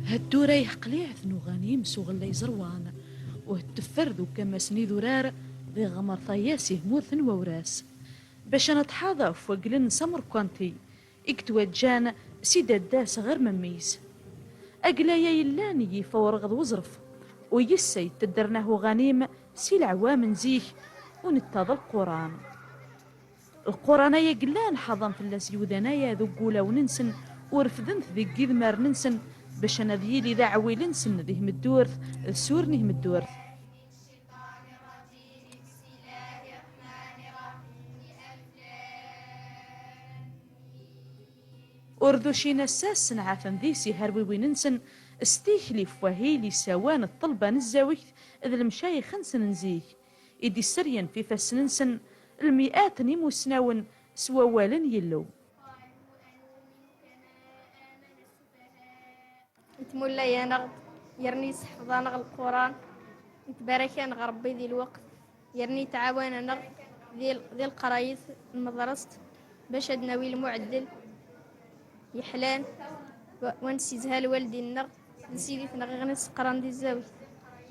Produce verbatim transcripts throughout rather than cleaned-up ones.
Հդուրեյ հկլիհ նուղանիմ սուղլեյ զրվան, ու հտֆր դուկը մեսնի դուրար, դե գամարտայես իհմուրթն ու վրաս։ Բեշանատ հադա ֆոգլին սամուրքանթի, իգ դուեջան, սի դեդդե սղր մմիս։ Ագլեյե իլլան յի ֆորղ դուզրֆ, ու յիսեյ տդրնա հուղանիմ, սիլ ավա մնզիհ, ու նտադլ Ղորան։ Ղորանը եգլան հազան ֆլես յուդենայա դու գուլաունինսն, ուրֆդնթ դի գիդմերնինսն, բշանադիլի դա ավիլինսն դի հմդուրդ, սուրնի հմդուրդ։ Որդուշինը սեսն հաֆնդի սի հրվիվինինսն, ստիχ լի ֆուահի լի սավան տլբան զավիχ դլմշայի խնսն նզիχ, իդի սրյեն ֆիֆեսնինսն, լմի ատնի մուսնաուն, սուավալն յլու։ Իտմուլլա յանաղ, երնի սհվանաղ Ղորան, իտբերեքեն Ղարբի դիլ վղտ, երնի տավանանաղ, դիլ, դիլ Ղարայիթ մդրստ, բեշեդ նավիլ մուዕդիլ, իհլեն, ո-, ուն սիզհել վելդիննաղ, դիլ սիդիթ նաղ ղնես Ղարան դիզավիթ,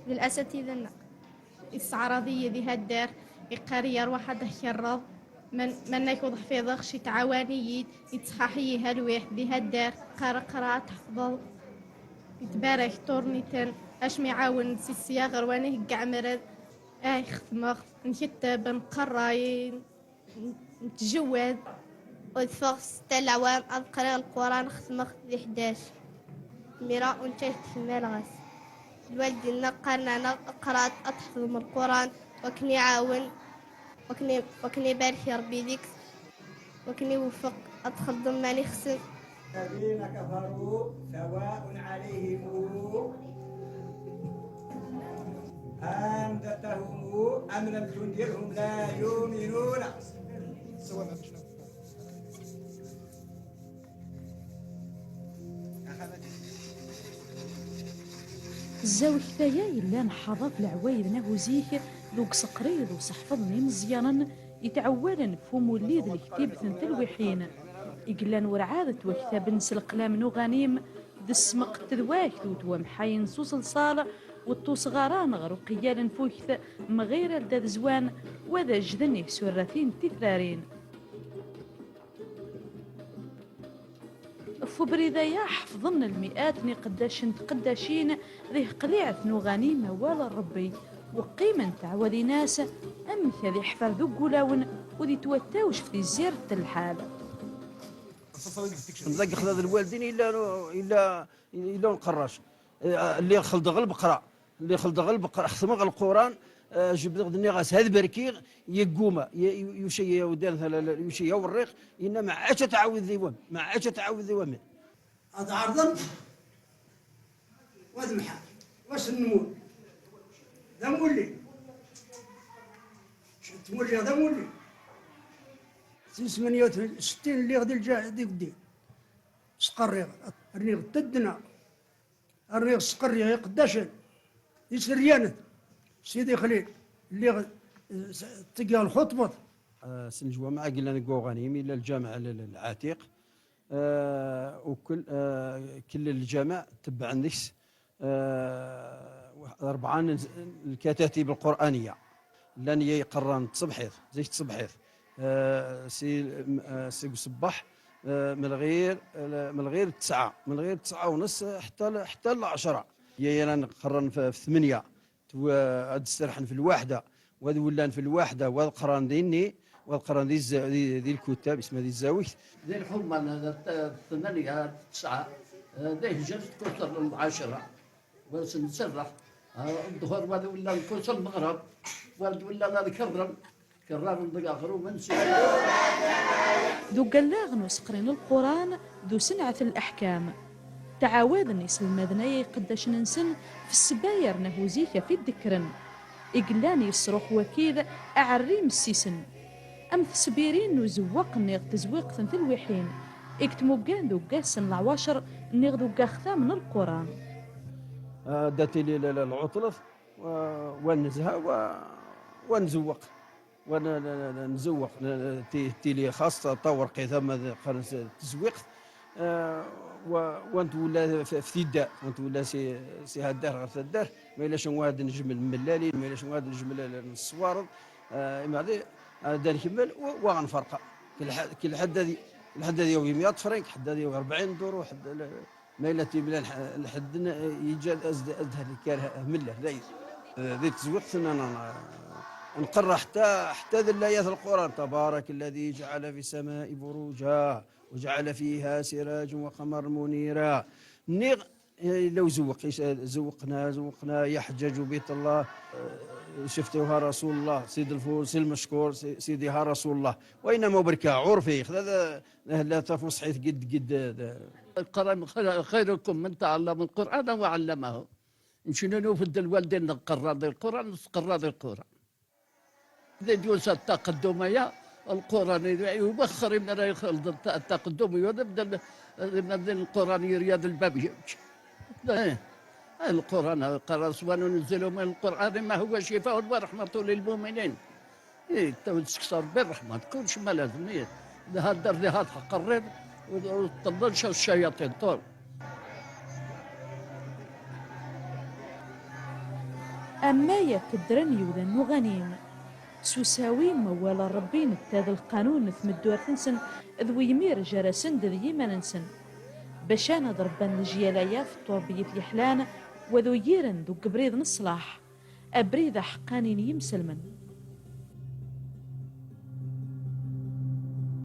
դիլ ասատիդնաղ. السعرضية دي هالدار، إقارية روحة ده الرض، من، من ناكو ضحفيضخ شي تعاونيد، يتصححي هالويح دي هالدار، قرقرة تحفظ، يتبارك تورنيتن، أش ميعاون سي السياغر وانه قعمرد، آه يخدمخ، نكتب، نقراي، نتجوز. ودفغ ست العوام أذكر القرآن خدمخ ذي حداش. ميرا ونتهت في الملغس. الوالدين قرنا قرات أتحفظ من القرآن، وكني عاون، وكني، وكني بارك يا ربي ليك، وكني وفق أدخل ضماني خسر. الذين كفروا سواء عليهم أنذرتهم أم لم تنذرهم لا يؤمنون. الزاوية ثايا يلان حظف العوايد نهوزيك، ذوك سقريض وصحفظ من مزيانا، يتعولن فموليد الكتيب ثنت الوحين. يقلان ورعاد توكتابن سلقلام نغانيم، د السمق تذواك دوت ومحاين سوس الصال، والطوس غاران غرو قيال نفوكت، مغير الداد زوان، وذا جدني سورتين تثرارين. فبريدايا حفظن المئات نقداشن تقداشين ذي قليعة نغاني موال الربي، وقيمن تعودي ناس أم كذي حفر ذو قولاون وذي توتاوش في زير الحال. نزق خذا الوالدين إلا، إلا، إلا نقراش. اللي خلد غلب قرا. اللي خلد غلب قرا. خصم غل القرآن. جبد غد النغاس هذا بركيغ. يقوم. يوشي يودان. يوشي يوريق. إنما عاشت تعوذ ذي وم. ما عاشت تعوذ ذي وم. Ad ardhëm, wa d mḥal, wa s nmul. D amulli. Tmulli d amulli. Si ثمانية وستين lliɣ di lǧa-, di, di. Sqerriɣ, rniɣ tedna. Rniɣ sqerriɣ iqeddacen. Iseryanen. Sidi Xlil. Lliɣ, eh, s-, ttgeɣ lxuṭbat. آه، سن الجوامع قلنا نقوغانيم إلى الجامع ال-، ال-، العتيق. آه، وكل، آه، كل الجامع تبع نكس، آه، واحد أربعة نز-، الكتاتيب القرآنية. لان يقران تصبحيض، زي تصبحيض. آه، سي، آه، سي صباح، آه، من الغير، آه، من الغير تسعة، من الغير تسعة ونص حتى ل-، حتى ل عشرة. يا، يا، لان قرن في، في ثمانية. تو-، هاد السرحن في الواحدة، وهاد ولان في الواحدة، وهاد قران ديني، وهاد قران دي الز-، دي، دي الكتاب، اسمها دي الزاوية. دي الحرمة، أنا ت-، ثمانية، تسعة، آه، دي هجرت كوثر العشرة، بس نسرح. آه، الظهر وهاد ولان كوثر المغرب، وهاد ولان هذا كرم. Kerraɣ-d ɣer umensi. Deg allaɣ n useqri n Lquran d usenɛet n leḥkam, ttɛawaden iselmaden-a i iqeddacen-nsen f ssebba yerna zik ɣef i d-kkren, i yellan yesruḥ wakid aɛerrim s-isen, am tesbirin n uzewweq niɣ tezwiqt n telwiḥin, i yetmuggan deg wass n leɛwacer niɣ deg uxtam n Lquran. Da tili lɛuṭlet, wa nezha, wa nezewweq. ون-، ن-، ن-، نزوق، ن-، ن-، تي-، تيلي خاصة طور قيثة ما ذ-، قرن س-، تزويق. آه، و-، وانت ولا ف-، فتيدة، وانت ولا سي-، سي هدار غير تدار، ما إلا شنو هاد نجمل ملالين، ما إلا شنو هاد نجمل الصوارد. آه، إما هذه، آه، دار كمل و-، وغنفرقها. كل ح-، كل حد هذه، كل حد هذه يوم مية فرنك، حد هذه يوم أربعين دور، وحد ال-، ما إلا تيملا الح-، الحد ن-، يجي أزد-، أزدهر الكاره ملة، ذي. ذي تزويق ثنا ن-، ن-، نقرا حتى، حتى ذي الآيات القرآن: "تبارك الذي جعل في السماء بروجا وجعل فيها سراجا وقمرا منيرا". نيغ، إيه، لو زوق، إيش، زوقنا، زوقنا يا حجاج بيت الله، آه، شفتوها رسول الله، سيد الفوز، سي المشكور، سي-، سيدي ها رسول الله. وإنما بركة عرفي، خذ هذا، لا تفصحي قد، قد، هذا. القرآن خير-، خيركم من تعلم القرآن وعلمه. نشنو في الدول دين القرآن، القرآن، القرآن، القرآن. ديوس التقدم يا القرآن يوخر من التقدم يبدل من القرآن يريد الباب يمشي. إيه. القرآن قال: "وننزل من القرآن ما هو شفاء ورحمة للمؤمنين". إيه، تو تكسر بالرحمة، كل شيء ما لازم. إيه. لهذا الدرجة هذا قرر وطلع الشياطين طول. Am waya kkren yiwden n uɣanim. S usawi n wawal n Ṛebbi netta d lqanun n tmeddurt-nsen d weyemir gar-asen d d yiman-nsen. Bacan ad ṛebban lejyal-aya f ṭṭurbiyyet yeḥlan, wad uyiren deg ubrid n ṣṣlaḥ, abrid aḥeqqani n yimselmen.